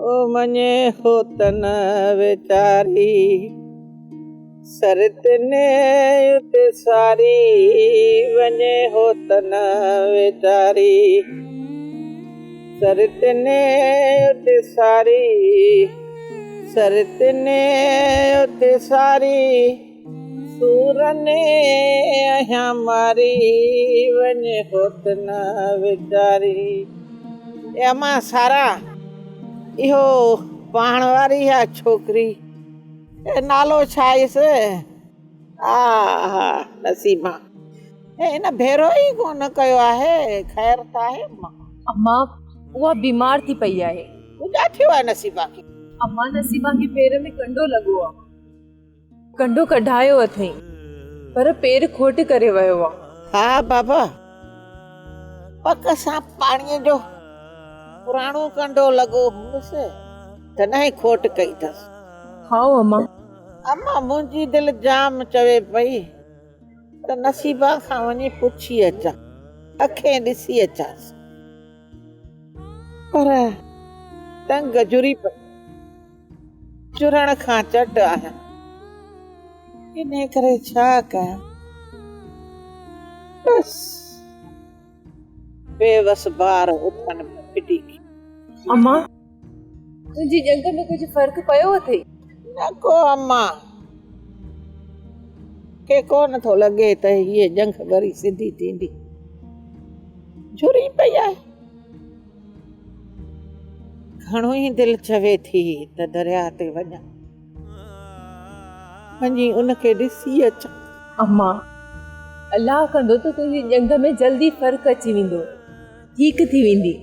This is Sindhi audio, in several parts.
او مڃي هوتن ويچاري، سرت ني اتي ساري، وڃي هوتن ويچاري، سرت ني اتي ساري، سرت ني اتي ساري، سور ني اهيان ماري، وڃي هوتن ويچاري. اي امان سارا، اهو پاڻ واري آ ڇوڪري، اي نالو ڇا ايس؟ ها ها نسيما، اي هن ڀيرو ئي ڪونه ڪيو آهي، خير ته آهي امان؟ امان اها بيمار ٿي پئي آهي. ڇا ٿيو آهي نسيما کي؟ امان نسيما کي پير ۾ ڪنڊو لڳو آ. ڪنڊو ڪڍايو اٿئين پر پير کوٽ ڪري ويو آ. ها بابا، پڪ سان پاڻيء جو پراڻو ڪنڊو لڳو هوندس تڏهن کوٽ ڪئي اٿس. هائو امان. امان منهنجي دل جام چوي پئي ته نصيبان کان وڃي پڇي اچان، اکين ڏسي اچانس. پر ٽنگ جهري پئي. چرڻ کان چٽ آهيان، انهيء ڪري ڇا ڪيان؟ بس بيوس بار اٿن ڦٽي ٿي. امان، تنهنجي ڄنگهه ۾ ڪجهه فرق پيو اٿئي؟ نه ڪو امان، کي ڪونه ٿو لڳي ته هيء ڄنگهه وري سڌي ٿيندي. جهري پئي آهي. گهڻو ئي دل چوي ٿي ته درياهه تي وڃان، وڃي ان کي ڏسي اچان. امان، الله ڪندو ته تنهنجي ڄنگهه ۾ جلدي فرق اچي ويندو، ٺيڪ ٿي ويندي.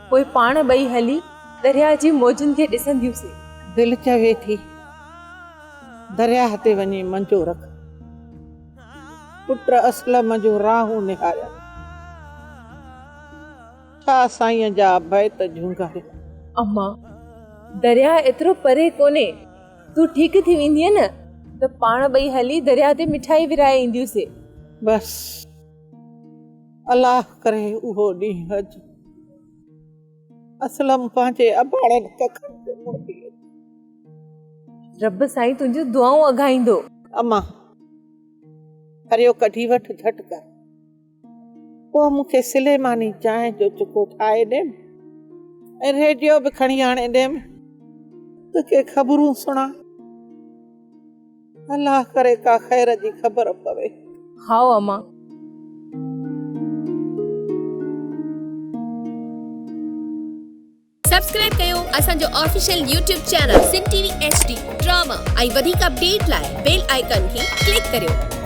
پوء پاڻ ٻئي هلي درياهه جي موجن کي ڏسنديونسين. دل چوي ٿي درياهه تي وڃي منجو رک. پٽ اسلم جون راهون نهاريان. ڇا سائينء جا بيت جهونگاريان. امان، درياهه ايترو پري ڪونهي، تون ٺيڪ ٿي ويندينء نه ته پاڻ ٻئي هلي درياهه تي مٺائي ورهائي اينديونسين. بس الله ڪري اهو ڏينهن اچي. اسلم پنهنجي اباڻن ڪکن تي موٽي اچي. رب سائين تنهنجون دعائون اگهائيندو. امان، ڦريو ڪڍي وٺ جهٽ ڪر. پوء مون کي سليماني چانهه جو چڪو ٺاهي ڏيم ۽ ريڊيو به کڻي آڻي ڏيم ته ڪي خبرون سڻان. الله ڪري ڪا خير جي خبر پوي. هائو امان. سبسڪرائب ڪيو اسان جو official YouTube channel Sindh T V H D drama ۽ وڌيڪ اپڊيٽ لاء بيل آئيڪان کي ڪلڪ ڪريو.